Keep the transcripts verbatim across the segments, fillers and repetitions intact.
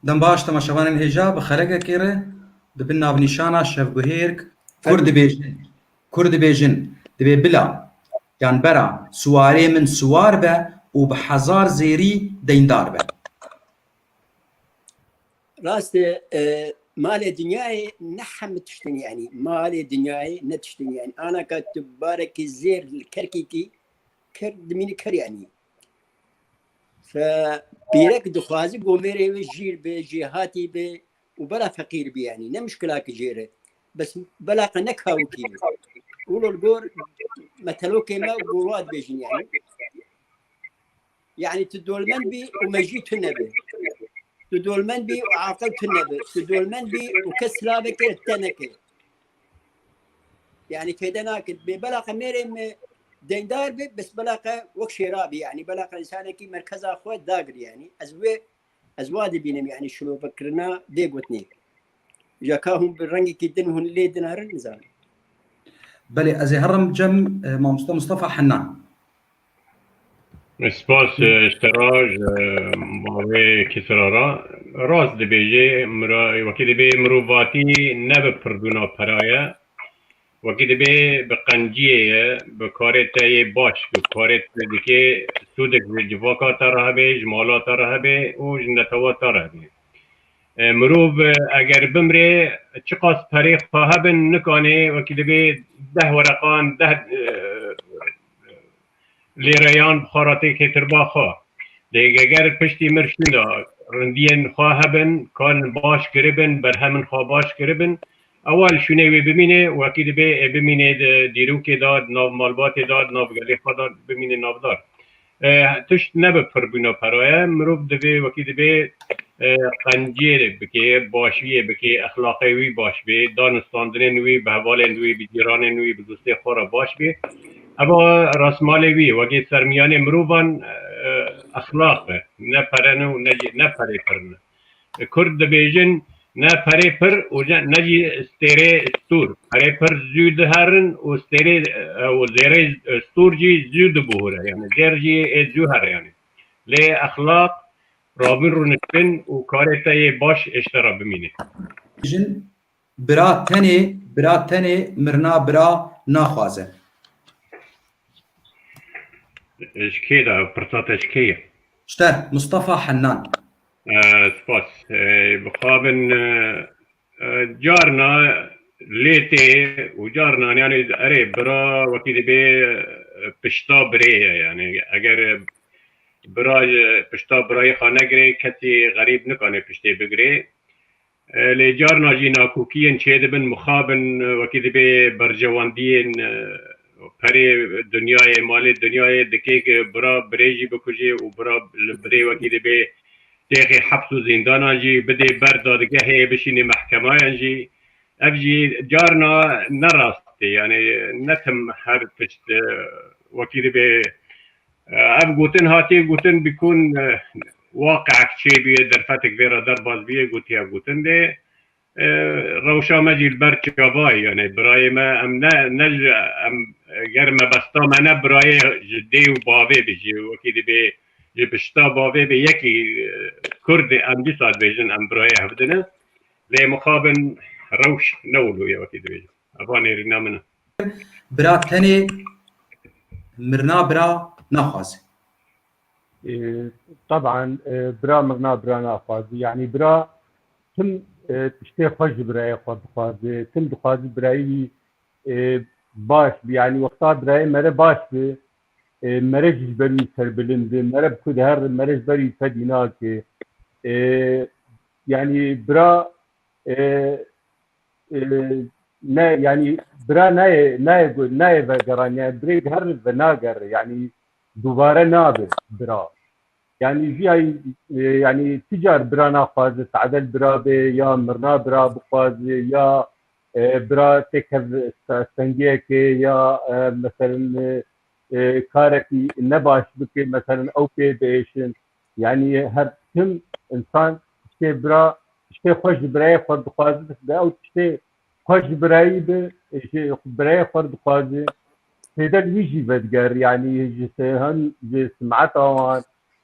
Dem baş temaşevanên hêja, bi xelekekê re di bin navnîşana şevguhêrk Kur dibêjin, Kur dibêjin, dibê bila, yan bera, siwarê min siwar be û bi hezar zêrî deyndar be. Rast e, e, malê dinyayê ne hemî tiştin, yanî malê dinyayê ne tiştin, yanî anaka tu barekî zêr li kerkî kî, ker dimînî ker, yanî. Fe pîrek dixwazi gomêrê wê jîr bi, jêhatî bi û bela feqîr bi, yanî ne muşkilakî jêr e. Bes bela qe ne kawikî bi. Û li gor metelokê me gor wa dibêjin, yanî. Yanî tu dolmend bî û mejî tu nebe. Tu dolmend bî û aqil tu nebe. Tu dolmend bî û kes silavekê li te neke. Yanî fêde nake. Bê bela qe mêrê me deyndar be, bes bela qe wek şêra bî. Yanî bela qe însanekî merkeza xwe dagir, yanî. Ez wê, ez wa dibînim, yanî şilovekirina vê gotinê. Ja ka hûn bi rengekî din hûn lê dinarin, nizanim. Belê, ez ê herim cem, e, mamoste Mustafa Hennan. Spas, e, ji te re, ji, e, bavê Kisra re. Rast dibêje, mira-, wekî dibê mirovatî ne bi pirbûna pera ye. Wekî dibê bi qenciyê ye, bi karê te yê baş, bi karê te dikê sûdek ji civaka te re hebe, ji mala te re hebe û ji netewa te re hebe. E, mirov, e, eger bimrê, çiqas perê xwe hebin, nikanê, wekî dibê deh wereqan, deh, e, lêreyan bi xwe re tê kêtirba xwe. Lê eger piştî mir şûna rindiyên xwe hebin, karin baş kiribin, berhemên xwe baş kiribin, ewa li şûnê wê bimîne, wekî dibê, e, bimîne di dîrokê de, di nav malbatê de, di nav gelê xwe de bimîne navdar. E, tişt ne bi pirbûna pera ye, mirov divê, wekî dibê, e, qenciyê bike, başiyê bike, exlaqê wî baş bê, danûstandinên wî bi hevalên wî, bi cîranên wî, bi dostê xwe re baş bê. Eva rasmalê wî, wekî sermiyanê mirovan, e, exlaq e, ne pere ne û ne jî, ne perê pir ne. Kurd dibêjin, ne perê pir û ne, ne jî stêrê stûr. Perê pir zû diherin û stêrê, e, û zêrê stûr jî zû dibuhure. Yani zêr jî ê zû here yani. Lê exlaq, rabûn rûniştin û karê te yê baş ê ji te re bimîne. Jin bira tenê, bira tenê mirina bira naxwaze. Ji kê de, pirsa te ji kê ye? Ji te, Mustafa Hennan. E, spas. E, bixabin, e, e, carna lê tê û carna, yani, erê, bira wekî dibê, e, pişta birê ye, yani, eger, e, bira, e, pişta birayê xwe negirê, kesî xerîb nikane piştê bigirê. E, lê carna jî nakokiyên çêdibin, mixabin, e, wekî dibê berjewendiyên, e, perê dinyayê, malê dinyayê, dikê bira birê jî bikujê û bira li birê wekî dibê têxê heps û zîndanan jî bidê ber dadgehê, bişînê mehkemayan jî. Ev jî carna ne rast tê, yani ne tim her tişt, e, wekî dibê, e, ev gotin hatiye gotin bikun, e, waqiek çêbûye, derfetek vê re derbas bûye, gotiye gotin dê, e, rewşa me jî li ber çavayê, yani birayê me, em ne, ne ji, em, ger mebesta me ne birayê ji dê û bavê bê, ji wekî dibê ji pişta bavê bê yekî, e, Kurd, em dîsa dibêjin em birayê hevdin in. Lê mixabin rewş ne wilo ye wekî dibêjin. Eva nêrîna min e. Bira tenê mirina bira naxwaze. E, teban, e, bira mirina bira naxwaze. Yani bira tim, e, tiştê xwe ji birayê xwe dixwaze. Tim dixwaze birayê wî, e, baş bi. Yani wexta birayê mere baş bi, e, mere jî ji ber wî serbilind e. Mere bi ku dihere, mere ji ber wî fedî nake. E, yani bira, e, e, ne, yani bira nayê, nayê, nayê vegeran, yani birê her ve nager, yani dubare nabe bira. Yani jî ay, e, yani ti car bira naxwaze, tadel bira be, ya mirna bira bixwaze, ya, e, bira têkev se-, sengiyeke, ya, e, meselen, e, e, karekî ne baş bike, meselen ew pê biêşin. Yani her tim insan tiştê bira, tiştê xwe ji birayê xwe dixwaze, de ew tiştê xwe ji birayî bi, ji birayê xwe dixwaze. Têde li wî jî vediger, yani ji se-, hem ji simeta wan,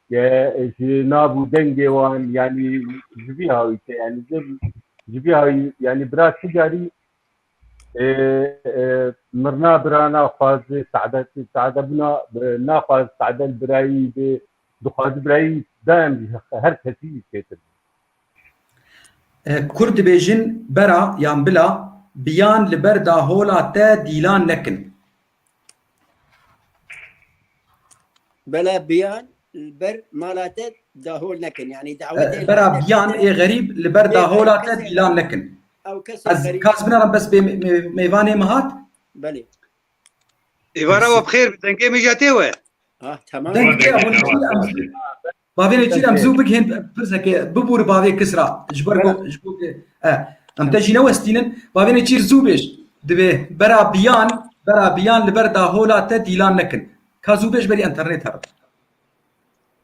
ye, ji nav û dengê wan, yanî ji vî hawî te, yanî ji, ji vî hawî, yanî bira çi carî, e, e, mirina bira naxwaze, sade, sade bûna, e, naxwaze sade li birayî be, dixwaze birayî daim ji her kesî çêtir. E, Kurd dibêjin bera yan bila biyan li ber dahola te dîlan nekin. Bela biyan li ber mala te dahol nekin. Yanî dawetê E, bera biyan ê xerîb li ber dahola te dîlan nekin. Ew kesê Ez xerîb. Kaz binarim bes bê me-, me-, mêvanê me hat. Belê. Êvara we bi xêr, dengê min jî tê we. Ah, tamam. Deng tê, hûn jî em zû, bavê Nêçîr em zû bigihên pirseke bibûr bavê Kisra. Ji ber ku, ji bo ke, e, em te jî newestînin. Bavê Nêçîr zû bêj. Divê bera biyan, bera biyan li ber dahola te dîlan nekin. Ka zû bêj berî enternet herin.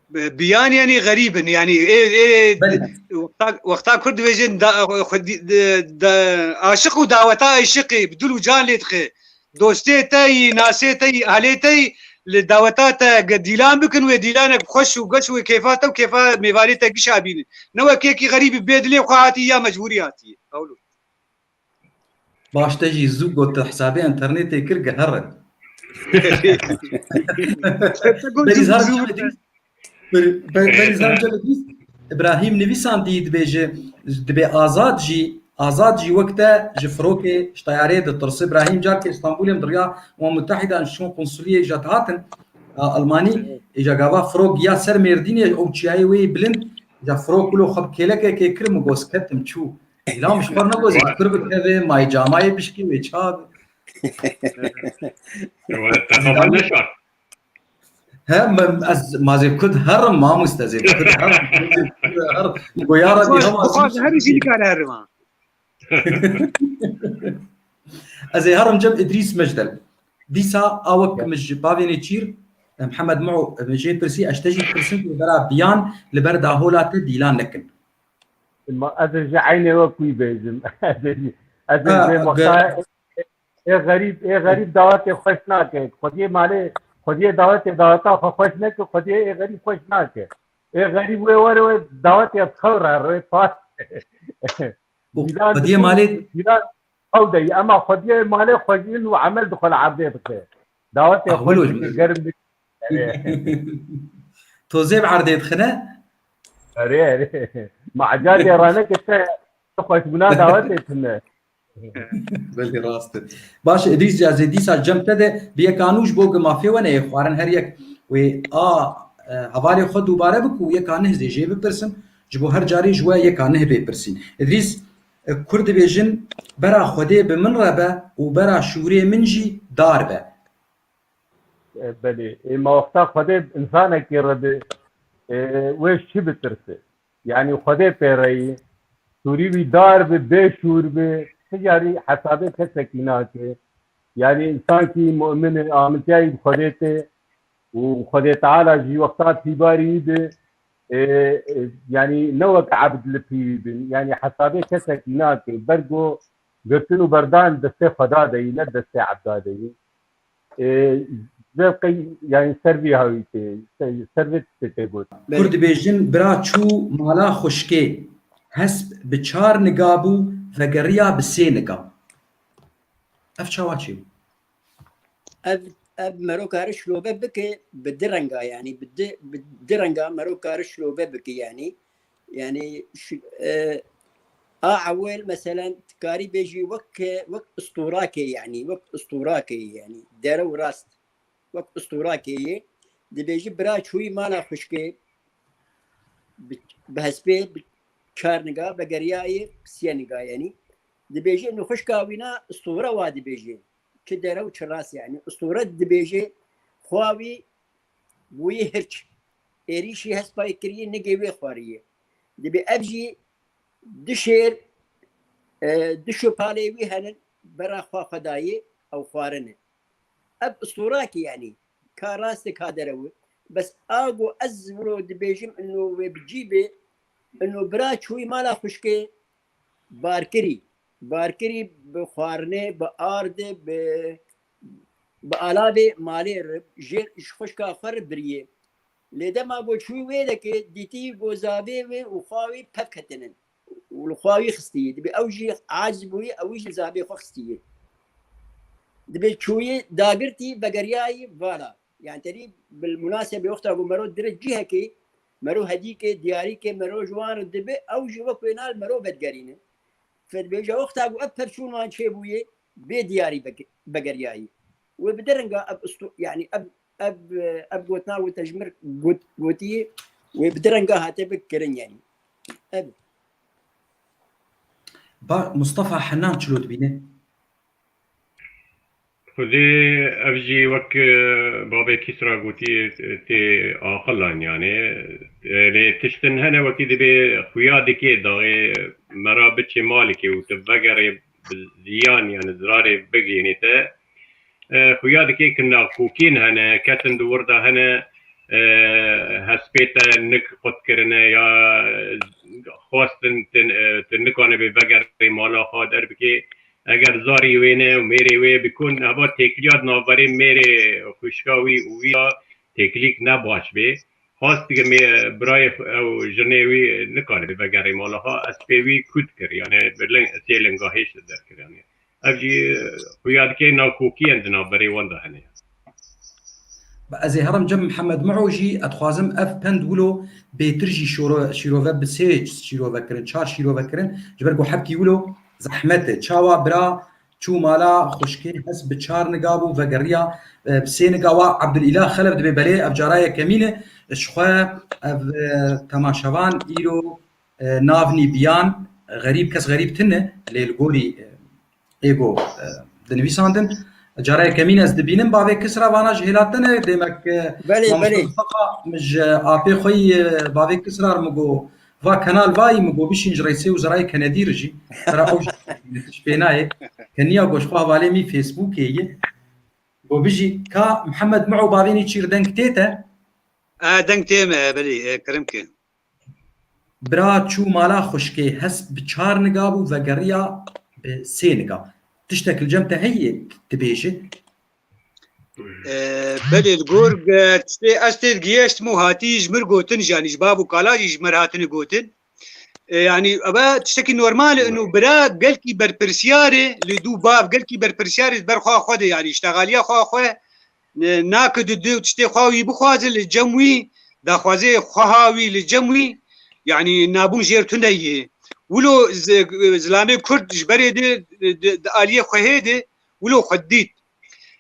Bi-, biyan yanî xerîb in, yanî ê, ê, ê, Belê. wexta, wexta Kurd dibêjin da, xwedî, de, de, aşiq û daweta aşiqê bi dil û can lê dixe. Dostê te yî, nasê te yî, ahlê te yî li daweta te ge dîlan bikin, wê dîlanek bi xweş û geş wê kêfa te û kêfa mêvanê te gişa bînin. Ne wek yekî xerîbî bê dilê xwe hatî ya mecbûrî hatiye. Ewlo. Baş te jî zû got, tu hesabê enternetê kir, gihere. Berîz herim cem Îdrîs. Be-, be-, Berîz herim cem Îdrîs. Îbrahîm nivîsandî dibêje, dibê Azad jî, Azad jî wek te ji firokê, ji teyarê ditirse. Îbrahîm carkê Stenbolê min diriya Umem Mutehîda, ji şûn konsuliyê îja dihatin, a, Almanî, îja gava firok ya ser Mêrdînê, ew çiyayê wê yê bilind, îja firok wilo xwe bi kêlekekê kir, min got, ketim çû. Îlam ji xwe re negot, zêdkur bikeve, may camayê bişkî wê çav. Te xebat neşart. He, me, ez, ma zê kud herim, mamoste, zê kud herim. Her, goya re Bixwaz, bî hema bixwaz, zî. Her jî nikare herim ha. Ez ê herim cem Îdrîs Mecdel. Dîsa a wek min ji bavê Nêçîr, Mihemed Muo, min jê pirsî, ez te jî pirsin ku bera biyan li ber dahola te dîlan nekin. Ma ez ê ji eynê wek wî bêjim. Ez ê, ez ê Ha, vê ge- wexta ê xerîb, ê xerîb dawetê xweş nake. Xwediyê malê, xwediyê dawetê daweta xwe xweş neke, xwediyê ê xerîb xweş nake. Ê xerîb wê were wê dawetê xew re, rê pas. Û Dîlan xwediyê dikin, malê dîlan xew de ye. Ema xwediyê malê xwejin û emel dixwe li erdê dixe. Dawetê Ah, xweş wilo dike, germ dike. Erê. Tozê bi erdê dixine? Erê, erê. Ma ecadê raneke te, te xweşbûna dawetê tune. Belê rast e. Baş e, Îdrîs Cazê, dîsa cem te de bi yeka nû ji bo ku mafê we neyê xwarin her yek wê a, e, hevalê xwe dubare bike û yeka neh zê jê bipirsin. Ji bo her carê ji we yeka neh bê pirsîn. Îdrîs, e, Kurd dibêjin, bera Xwedê bi min re be û bera şûrê min jî dar be. E, belê. Ê, ma wexta Xwedê bi însanekî re bi, e, wê ji çi bitirse? Yanî Xwedê pê re yî, şûrî wî dar bi, bê şûr bi, ti carî hesabê kesekî nake. Yanî însankî mu'min e, amintiyayî bi Xwedê tê û Xwedê Teala jî wexta tîbarî wî bi, e, e, yanî ne wek ebd li pî wî bin. Yanî hesabê kesekî nake. Bergo girtin û berdan destê Xweda de yî, ne destê ebda de yî. E, zevqê, yanî ser vî hawî tê, ser, ser vê tiştê tê got. Kurd dibêjin, bira çû mala xwişkê, hesp bi çar niga bû, vegeriya bi sê niga. Ev çawa çêbû? Ev, ev mero kare şilobe bike bi di renga, yanî bi di, bi di renga mero kare şilobe bike, yanî. Yanî şu, e, a ewil, meselen, tu karî bêjî wek, wek ustûrakê, yanî, wek ustûrakê, yanî, dere û rast, wek ustûrakê yê. Dibêjî bira çûyî mala xwişkê, bi, bi hespê, bi çar niga, vegeriyayê, bi siyê niga, yanî. Dibêjî, nu xwişka wîna ustûre wa dibêjî. Çi dere û çi rast, yanî. Ustûre dibêjî, xwa wî bûyî hirç. Êrîşî hespayê kirî, nigê wê xwariyê. Dibê ev jî du şêr, e, du şopalê wî henin, bera xwe xwe dayê, ew xwarine. Ev ustûrakî, yanî, ka rast e, ka derew e. Bes a ku ez wilo dibêjim, ino wê bi cî bê, ino bira çûyî mala xwişkê, barkirî. Barkirî bi xwarinê, bi ardê, bi, bi alavê malê re, jê ji xwişka xwe re biriyê. Lê dema ku çûyî wê dekê, dîtî ku zavê wê û xwa wî pev ketinin. Û li xwa wî xistiyê. Dibê ew jî aciz bûyî, ew jî zavê xwe xistiyê. Dibê çûyî dagirtî vegeriyayî vala. Yani tenî bil munasebê wexta ku mero dire cihekê, mero hedîkê, diyarîkê, mero ji wan re dibe, ew jî wek wê nal mero vedigerîne. Fe dibêje wexta ku ev pevçûn wan çêbûye, bê diyarî vege-, vegeriyayî. Wê bi dereng a ev ustu-, yani ev, ev, ev gotina wê te ji mir got-, gotiye, wê bi dereng a hate vekirin yani. Ev. Ba Mustafa Henan çilo dibîne? Xwedê ev jî wek, e, bavê Kîsra gotî, e, tê axilan yani. E, lê tiştin hene wekî dibê xuya dikê daxê mera biçê malikê û tu vegerê bi ziyan yani zirarê bigihînê te. E, xuya dikê ki nakokîn hene, ketin di wir de hene, e, hespê te nik qut kirine ya xwestin tu, e, tu nikanibê vegerê mala xwe derbikê. Eger zarî wê ne û mêrê wê bi ku heva têkiliya di navberê mêrê xwişka wî û wî ya têkilîk ne baş bê. Hast dike mê-, birayê xwe ew jinê wî nikare vegerê mala xwe, ez pê wî kut kir, yani bi ling, sê linga hêş derkir, yani. Ev jî xuya dike nakokiyên di navberê wan de hene. Ez ê herim cem Mihemed Miho jî, ez dixwazim ev pend wilo bêtir jî şoro-, şîrove bi sê şîrove kirin, çar şîrove kirin, ji ber ku hebkî wilo zehmet e. Çawa bira çû mala xwişkê hesp bi çar niga bû, vegeriya, e, bi sê niga wa Ebdulîlah Xelef dibê belê, ev cara yekemîn e. Ji xwe ev, e, temaşevan îro, e, nav nîbiyan, xerîb, kes xerîb tine, lê li gorî, e, êgo, e, dinivîsandin. Cara yekemîn ez dibînim, bavê Kisra vana ji hêlatine, demek, e, Belê, mamoste belê. Mustafa, min ji apê xwe yî, e, bavê Kisra re min got, va kanal vayî, min got, bişîn ji rêsê û zirayê Kenedî re jî. Sera ew jî ji pê nayê. Keniya ku ji xwe hevalê mî Facebookê ye. Got, bijî, ka Mihemed Miho bavê nî çîr deng tê te? E, deng tê me, belê, e, kirim ke. Bira çû mala xwişkê, hesp bi çar niga bû, vegeriya bi sê niga. Tiştek li cem te heye dibêje? E, belê, li gor, e, tiştê ez tê digihêştim û hatî ji mir gotin, yani ji bav û kala jî ji mir hatine gotin. E, yani, eve tiştekî normal e, ino bira gelkî berpirsiyar e, li dû bav gelkî berpirsiyar e, ji ber xwe xwe de, yani, îştexaliya xwe xwe, e, nake di dê û tiştê xwe wî bixwaze li cem wî, daxwazê xweha wî li cem wî, yani, nabûn jêr tune yê. Wilo zi-, zilamê Kurd ji berê de, di, di aliyê xwehê de, wilo xwe dît.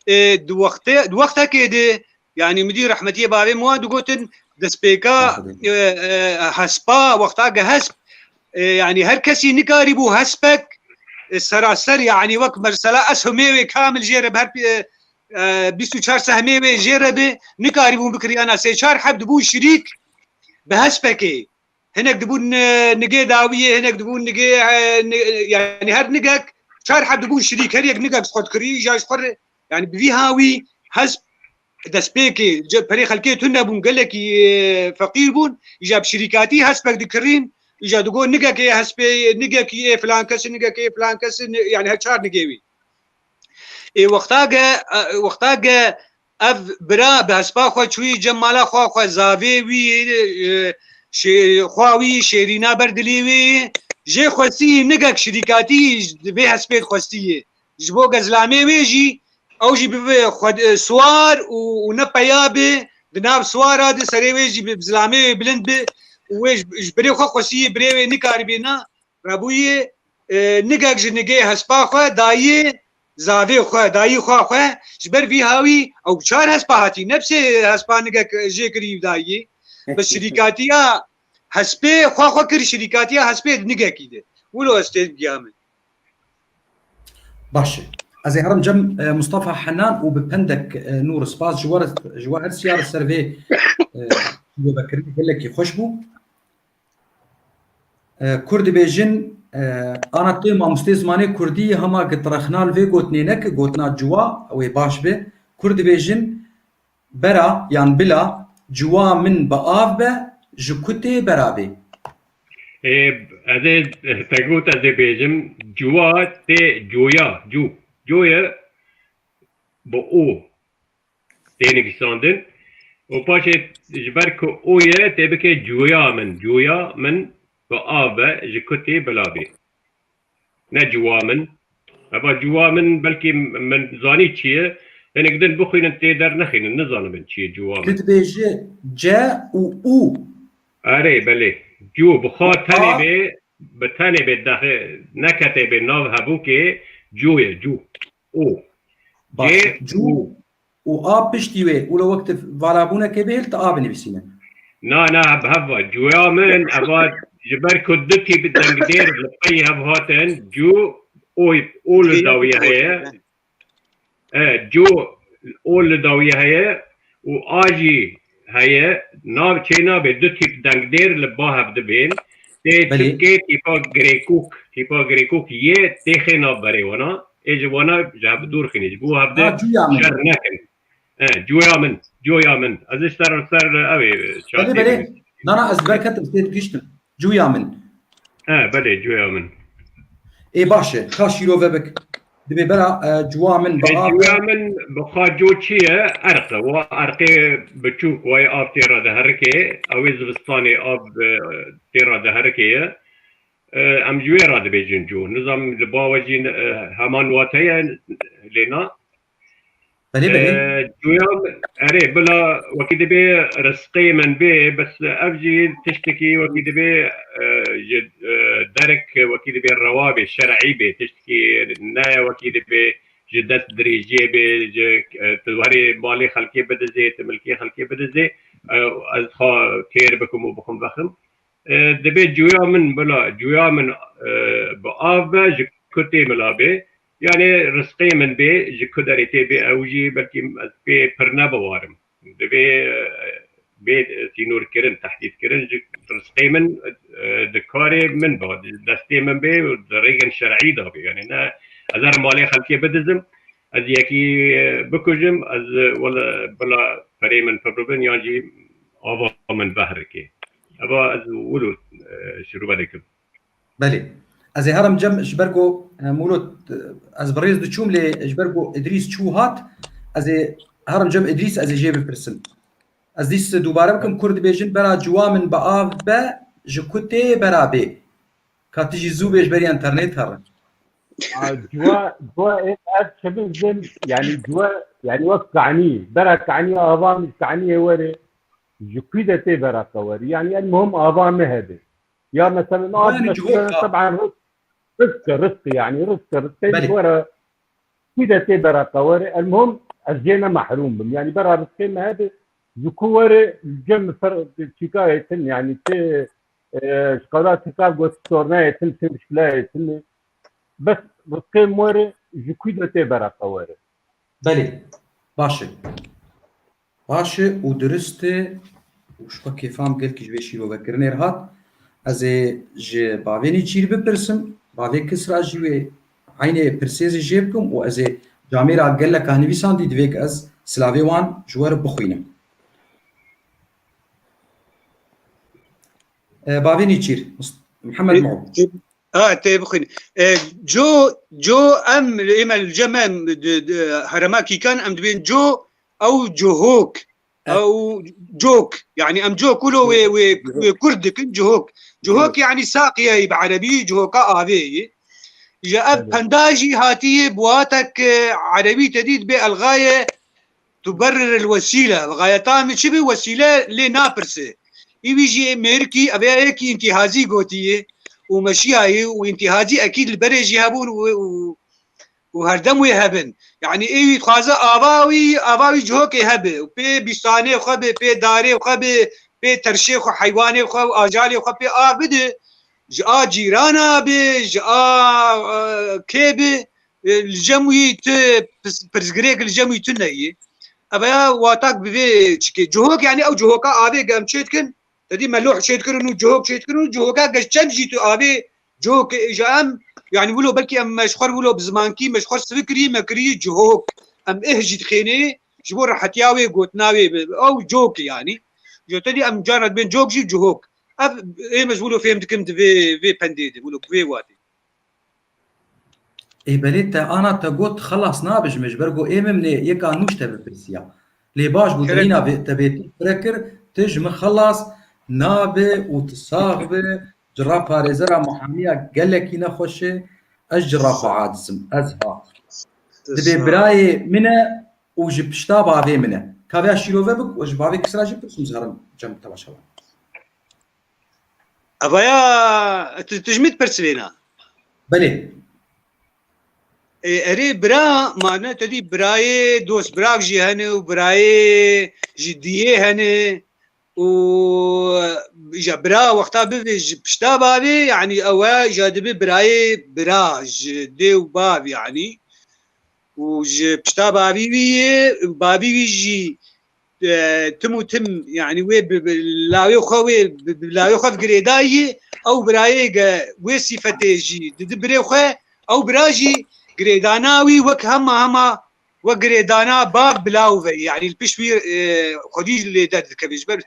E, di wextê, di wextekê de, yani, min dî rehmetiyê bavê min wan digotin, destpêka, Aferin. e, e, hespa, wexta ge hesp, e, yani, her kesî nikarîbû hespek, e, seraser, yani, wek mesela ez humê wê kamil jê re bi her, e, e, bîst û çar sehmê wê jê re bi, nikarîbûn bikiriyana sê çar heb dibûn şirîk bi hespekê. Hinek dibûn, e, nigê dawiyê, hinek dibûn nigê, e, ni-, yani her nigek çar heb dibûn şirîk, her yek nigek ji xwe dikirî, îja ji xwe re, yani bi vî hawî hesp destpêkê, ce-, perê xelkê tune bûn, gelekî, e, feqîr bûn, îja bi şirîkatî hespek dikirîn, îja digot nigekê hespê, nigekî ê filan kesî, nigekê ê filan kesî, ni-, yani her çar nigê wî. Ê wexta ge, e, wexta ge ev bira bi hespa xwe çûyî cem mala xwe, xwe zavê wî, e, şê-, xwa wî şêrîna ber dilê wê, jê xwestî nigek şirîkatî ji vê hespê dixwestî yê. Ji bo ge zilamê wê jî, ew jî bibe xwe, e, siwar û, û ne peya be, di nav siwara de serê wê jî bi zilamê wê bilind be û wê ji, ji birê xwe xwestî yê, birê wê nikaribê na, Rebûyê, e, nigek ji nigê hespa xwe dayê zavê xwe, dayî xwe xwe, ji ber vî hawî ew bi çar hespa hatî, ne bi sê hespa nigek jê kirî dayê. Bi şirîkatiya hespê xwe xwe kir, şirîkatiya hespê di nigekî de. Wilo ez tê giya min. Baş e. Ez ê herim cem, e, Mustafa Henan û bi pendek, e, nû re spas ji we re, ji we her siya re ser vê, e, şîrovekirinê gelekî xweş bû. E, Kurd dibêjin, e, ana tu mamostê zimanê kurdî yî, hema ki tu rexna li vê gotinê neke, gotina ciwa, wê baş be. Kurd dibêjin, bera yan bila, ciwa min bi av be, ji ku tê bera bê. Ê, ez ê te got ez ê bêjim, ciwa tê coya, cû. Coya bi o tê nivîsandin. û paşê ji ber ku û ye tê bike cuya min. Cuya min bi a ve ji kutê bila bê. Ne cuwa min. Eva cuwa min belkî min zanî çi ye. Hinek din bixwînin tê dernexînin. Nizanim min çi ye cuwa min. Tu dibêjî ce û û. Erê, belê. Cu bi xwe tenê bê, bi tenê bê dexê neketê bê nav hebûkê cu ye, cu. Û. Baş. Cê Cu. Û. Û a piştî wê, wilo wek tu valabûneke bihêl, tu a binivîsîne. Na, na, bi hev va. Cuya min, eva ji ber ku du tîp dengdêr li pey hev hatin, cu, û, û li dawiyê heye. E, cu, û li dawiyê heye û a jî heye. Nav, çê nabê du tîp dengdêr li ba hev dibên. Tê Belê. Tirkê tîpa girêkûk, tîpa girêkûk yê têxê nav berê wana. Ê ji wana ji hev dûr xînî. Ji bo hev de Ha, cuya min. Şer nekin. E, cuya min, cuya min. Ez ê ser, ser ew ê Belê, çatê belê. Nana, ez berketim, sê dikiştim. Cuya min. E, belê, cuya min. Ê, baş e. Ka şîrove bik. Dibê bera, e, cuwa min bi Ê, av cuya min bi xwe cu çi ye? Erq e. Wa erqê biçûk, wayê av tê re diherikê. Ew ê zivistanê av, e, tê re diherikê ye. E, em ji wê re dibêjin cu. Nizam li ba we jî, e, heman wate ye lê na. Belê, belê. E, cuya min, erê, bila wekî dibê rizqê min bê, bes ev jî tiştekî wekî dibê, e, ji, e, derek wekî dibê rewa bê, şer'î bê, tiştekî ne wekî dibê ji dest dirêjiyê bê, ji, e, tu warê malê xelkê bidizê, tu milkê xelkê bidizê, e, ez xwe têr bikim û bixim vexim. E, dibê cuya min bila, cuya min, e, bi av be, ji ku tê bila bê. Yanê rizqê min bê, ji ku derê tê bê, ew jî belkî ez pê pir nebiwarim. Dibê, e, bê sînorkirin, tehdîtkirin, ji rizqê min, e, di karê min be, di destê min bê û di rêgên şer'î de bê. Yanê ne, ez herim malê xelkê bidizim, ez yekî, e, bikujim, ez, e, wele bila perê min pir bibin, yan jî ava min vehrikê. Eva ez wilo, e, şirove dikim. Belê. Ez ê herim cem ji ber ku, e, Mûlot, e, ez bi rêz diçûm lê ji ber ku Idrîs çû hat, ez ê herim cem Idrîs, ez ê jê bipirsim. Ez dîs dubare bikim, kur dibêjin bera cuwa min bi av be, ji ku tê bera bê. Ka tu jî zû bê ji ber internet herin. A, cuwa, cuwa ê ev çi bibin, yani cuwa, yani wek kanî, bera kanî ava min kanî ê were, ji ku de tê bera qe were. Yani el muhim ava me hebe. Ya mesela, Yani cihok, mesela, ha. Taban rizq, rizq, rizq, yani rizq, rizq, Belê. Were, ku de tê bera qe were. El muhim ez jê ne mehrûm bim. Yani bera rizqê me hebe, ji ku were, cem ser çîkayê tin, yani tê, e, ji qewla çîka got sornayê tin, tê muşkilayê tin. Bes rizqê me were, ji ku de tê bera qe were. Belê. Baş e. Baş e û dirist e û ji xwe kêfa min gelkî ji vê şîrovekirinê re hat. Ez ê ji bavê Nêçîr bipirsim, bavê Kisra jî wê eynê pirsê zî jê bikim û ez ê camêra geleka nivîsandî divê ku ez silavê wan ji we re bixwînim. E, bavê Nêçîr, Mus-, Mihemed Mû. Ha, tê bixwîn. E, co, co em, ême li cem em, di, di, herema Kîkan em dibên co, ew cihok. Evet. Ew cok. Yani em cok wilo wê, wê, wê kurd dikin, cihok. Cihok yani saqiyeyî bi erebî, cihoka avê yî. Ji ev penda jî hatiye bi watek, e, erebî te dît bê elgaye, tuberrir el wesîle. Gayeta min çi bi wesîle lê napirse. Î wî jî mêrikî, ev ya yekî întîhazî gotiye û meşiyayê û întîhazî ekîd li berê jî hebûn û, û, û herdem wê hebin. Yani ê wî dixwaze ava wî, ava wî cihokê hebe û pê bîstanê xwe be, pê darê xwe be, pê terşê xwe, heywanê xwe û ajalê xwe pê av bide. Ji a cîrana be, ji a, e, kê be, e, li cem wî tu pis-, pirsgirêk li cem wî tu neyê. Ev ya watak bi vê çikê. Cihok yani ew cihoka avê ge em çê dikin. Te dî meloh çê dikirin û cihok çê dikirin û cihoka geş çem jî tu avê cihok ji em, yani wilo belkî em me ji xwe wilo bi zimankî me ji xwe sivi kirî, me kirî cihok. Em ih jî dixênê ji bo rehetiya wê gotina wê bi. Ew cok yani. Ji te dî em cara dibên cok jî cihok. Ev ê me ji wilo fêm dikim di vê, vê pendê de, wilo bi vê watê. Ê belê te ana te got xelas nabe ji me, ji ber ku ê min nê yeka nû ji te bipirsiya. Lê baş bû, dirîna vê te bê tu fire kir, tu ji min xelas nabe û tu sax be. Cira parêzera muhamiya gelekî nexweş e. Ez cira xwe aciz im. Ez ha. Dibê birayê min e û ji pişta bavê min e. Ka vêya şîrove bik û ji bavê Kisra jî pirsim, ez herim cem temaşevan. Evaya, tu, tu ji min dipirsivêna? Belê. E, erê bira, mane te dî birayê dost birav jî hene û birayê ji diyê hene û, ja, bira wexta bivê ji pişta bavê, yanî ew e ja dibe birayê bira ji dê û bav, yanî û ji pişta bavî wî yê, bavî wî jî e, tim û tim, yanî wê bi, bi lawê xwe wê, bi, bi lawê xwe girêdayî, ew birayê ge wê sîfetê jî didi birê xwe, ew bira jî girêdana wî wek hema hema wek girêdana bav bi law ve, yanî li pişt wî, e, xwedî jî lê derdikeve ji ber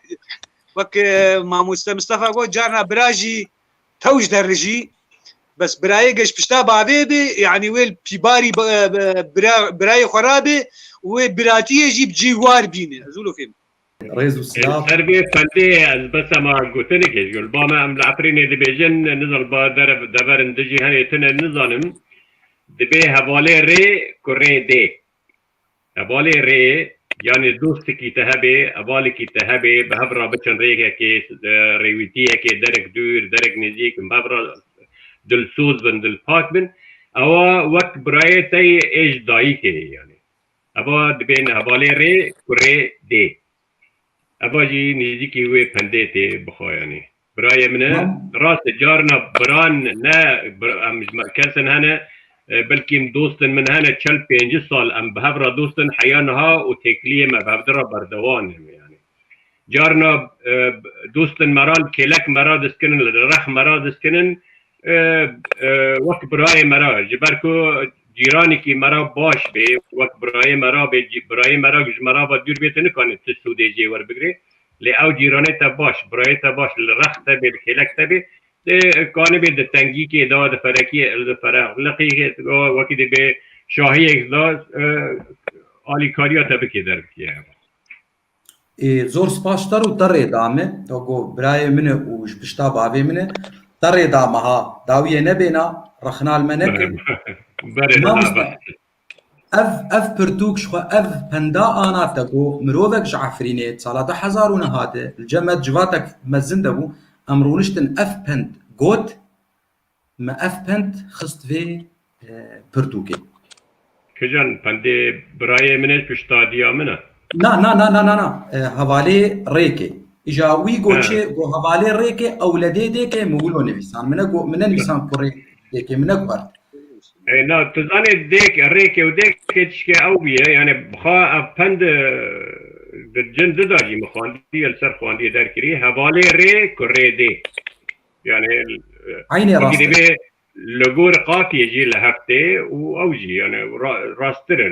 wek, e, mamoste Mistefa got, carna bira jî tew ji der jî, bes birayê ge ji pişta bavê be, yanî wê li pîbarî ba-, be-, bira-, birayê xwe rabe û wê biratiyê jî bi cî war bîne. Ez wilo fêm. Rêz û silav. Ser vê pendê ez bes ema gotinikê ji ba me, em li Efrînê dibêjin, nizan ba dere-, deverin dijî hene tune nizanim. Dibê hevalê rê kurê dê. Hevalê rê, yanî dostekî te hebe, hevalekî te hebe, bi hev re biçin rêkekê, e, rêwîtiyekê, derek dûr, derek nêzîk, bi hev re dilsoz bin, dilpak bin. Ewa wek birayê te yê ê ji dayikê ye, yanî. Eva dibên hevalê rê, kurê dê. Eva jî nêzîkî wê pendê tê bixwe, yanî. Birayê min e, rast e, carna biran ne, bir-, em ji me-, kesin hene, e, belkî em dostin min hene çel pêncî sal, em bi hev re dostin heya niha û têkiliyê me bi hev re berdewam in, yanî. Carna, e, dostin me re, li kêlek me re dizkinin, li rex me re dizkinin, e, e, wek birayê me re. Ji ber ku cîranekî me re baş bê, wek birayê me re bê, cî-, birayê me re ji me re ve dûr bê, tu nikanî tu sûdê jê werbigirê. Lê ew cîranê te baş, birayê te baş, li rex te bê, li kêlek te bê, dê kanibê di tengîkê de, di ferekiyê, di ferexliqîkê, wekî dibê şahiyek de, e, alîkariya te bikê derbikê. Ê, zor spas ji te re û te rê da me. Te got birayê min e û ji pişta bavê min e. Te rê da me ha. Dawiyê nebêna, rexna li me neke. Berê, Mamoste, ev, ev pirtûk ji xwe, ev penda ana te got, mirovek ji Efrînê, sala du hezar û neh de, li cem me civatek mezin de bû, em rûniştin ev pend got, me ev pend xist vê, e, pirtûkê. Kijan pendê birayê min e, piştadiya min e? Na, na, na, na, na, na. E, hevalê rêkê. Îja wî got Ha. çi, got hevalê rêkê, ewledê dêkê, min wilo nivîsan. Min ne got, min nenivîsan kurê dêkê, min neguhert. E, na, tu zanê dêk, rêkê û dêkê tişkê ew bûye, yani, xwe ev pend, e, di cin dida jî min xwendî, li ser xwendiyê derkirî, hevalê rê, kurê dê. Yani, e, Eynê wekî rast e. Dibê li gor qafiyê jî li hev tê û ew jî, yani, ra-, rasttir e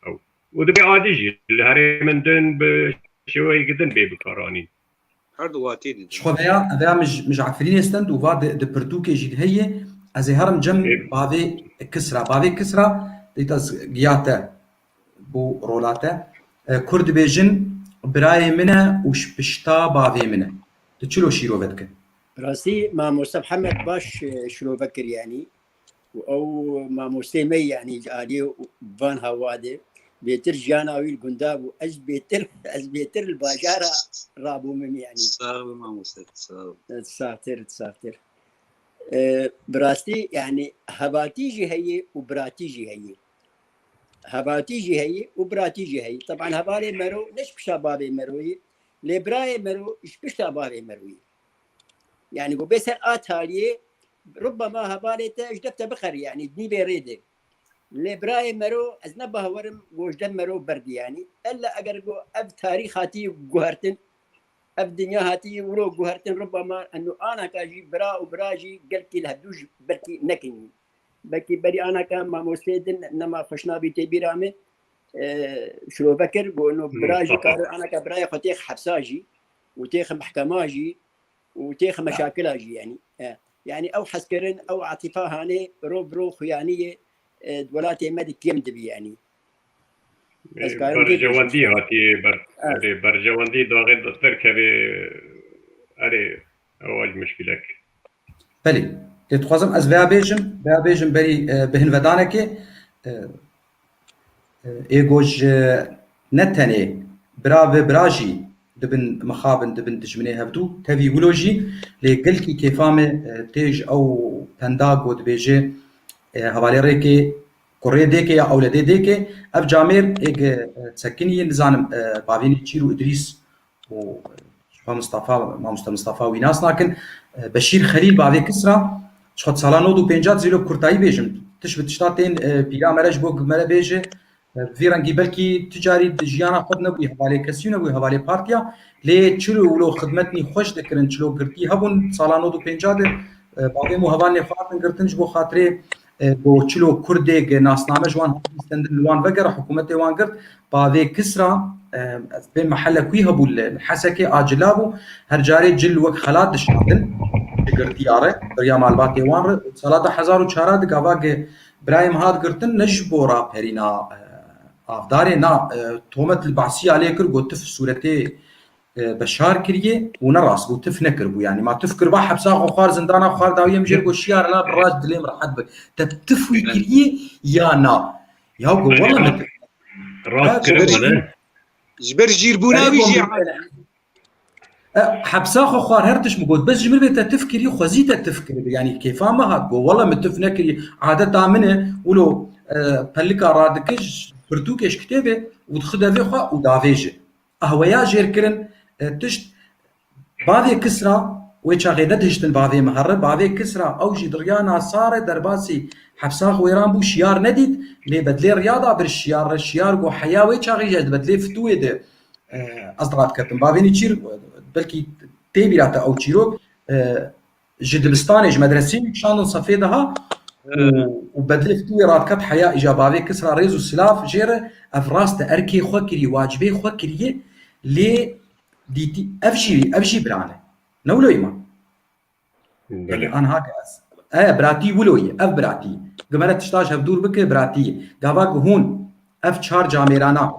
ew. Û dibê adi jî, li herêmên din bi şêweyekî din bê bikaranîn. Her du watî didin. Ji xwe veya, veya mij, mij Efrînê stend û va di, di pirtûkê jî heye, ez ê herim cem Ê. bavê Kisra. Bavê Kisra, dîta z-, giya te, bû rola te. E, Kurd dibêjin, birayê min e û ji pişta bavê min e. Tu çilo şîrove dikin? Rastî, mamoste Mihemed baş, e, şirove kir, yanî. Û ew mamosteyê me, yanî, ji aliyê van hawa de. Bêtir jiyana wî li gunda bû. Ez bêtir, ez bêtir li bajara rabûmim, yanî. Sağ ol mamoste, sağ ol. Saxtir, saxtir. E, bi rastî, yanî, hevatî jî heye û biratî jî heye. Hevatî jî heye û biratî jî heye. Teban hevalê mero ne ji pişta bavê mero yî, lê birayê mero ji pişta bavê mero yî. Yani, ku bê ser a taliyê, rubbema hevalê te ji dev te bixerî, yani, di nîvê rê de. Lê birayê mero, ez ne bawer im, ku ji dev mero berdî, yani. Ella eger ku ev tarîx hatî guhertin, ev dinya hatî wilo guhertin, rubbema eno anaka jî bira û bira jî gelkî li hevdû jî belkî nekin. Belkî berî anaka mamosteyê din nema xweşnabî tê bîra min, e, şirove kir, got, no, Hmm, bira jî tamam. karin anaka birayê xwe têx hepsa jî û têx mehkema jî û têx meşakila jî, yani. E, yani ew hezkirin, ew atîfa hanê ro bi ro xuyaniyê, e, welatê me de kêm dibî, yani. Ez karim vê berjewendî bêjim. Hatiye ber, Evet. Erê, berjewendî daxil derkeve, erê, ew ac muşkilek. Belê. Lê dixwazim ez veya bêjim, veya bêjim berî, e, bihinvedanekê, e, e, êgo ji ne tenê bira bi bira jî dibin mixabin, dibin dijminê hevdû, tevî wilo jî, lê gelkî kêfa me, e, tê ji ew penda ku dibêje, e, hevalê rêkê, kurê dêkê ya ewledê dêkê, ev camêr êg, e, sekinî, nizanim, e, bavênî Çîr û Idrîs û, e, Mustafa, Mamoste Mustafa wî nas nakin, e, Beşîr Xelîl bavê Kisra, ji xwe sala nod û pênc zîlo kurtayî bêjim. Tiş bi tişta tên, e, bîra me re ji bo me re bêje, e, bi vî rengî belkî tu carî di jiyana xwe de nebûyî hevalê kesî û nebûyî hevalê partiya, lê çilo wilo xidmetnî xweş dikirin, çilo girtî hebûn sala nod û pênc de, e, bavê min û hevalnê xwe hatin girtin ji bo xatirê, e, bo çilo Kurdê ge nasname ji wan hatin stendin li wan vegere, hikûmetê wan girt, bavê Kisra, e, ez bê mehellek wî hebû li Hesekê a cila bû, her carê cil wek xelat dişandin, ji girtiya re, beriya malbatê wan re, sala du hezar û çar de gava ge birayê min hat girtin, ne ji bo raperîna, e, avdarê, na, e, tomet li behsiya lê kir, got, tif sûretê, e, Beşar kiriye û ne rast bû, tif nekiribû. Yanî ma tif kiriba, hepsa xwe xwar, zindana xwar dawiyê min jê re got, şiyar la bi rast dilê min rehet bi. Te tif wî kiriye ya na? Ya got, wela me tif. Rast Ha, kiriba, ne? Ji ber jîrbûna wî jî. E, hepsa xwe xwar, her tişt min got, bes ji min bê te tif kiriye, xwezî te tif kiribe. Yanî kêfa me hat, got, wela me tif nekiriye. Adeta min e, wilo, e, pelika radikij, pirtûkê ji kitêbê û dixide vê xwe û davêje. Qehweya jêr kirin, e, tişt bavê Kisra, wê çaxê nedihiştin bavê min here, bavê Kisra, ew jî di riya nasare derbasî hepsa xwe wêran bû, şiyar nedît, lê bedlê riya da bir şiyar re, şiyar got heya wê çaxê jî ez di bedlê fitûyê de, e, ez radiketim. Bavênî Çîr, belkî tê bîra te ew çîrok, e, ji dibistanê, ji medresê min kişandin sefê de ha, û, û bedlê fitûyê radiket heya, îja bavê Kisra rêz û silav jê re, ev rast e, erkê xwe kiriye, wacibê xwe kiriye, lê dîtî, ev jî, ev jî bira ne. Ne wilo ye ma? Belê. Anha ke ez. E, biratî wilo ye, ev biratî. Gimere tişta ji hev dûr bike, biratî ye. Gava ku hûn ev çar camêrana,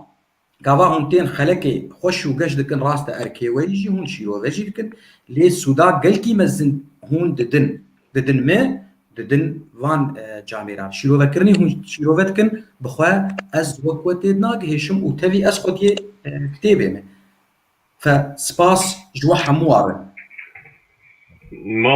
gava hûn tên xelekê xweş û geş dikin, rast e, erkê we jî hûn şîrove jî dikin, lê sûda gelkî mezin hûn didin, didin me, didin van, e, camêran. Şîrovekirinê hûn şîrove dikin, bi xwe ez wek we tê dinagihêşim û tevî ez xwediyê, e, kitêbê me. Fe spas ji we hemû re. Ma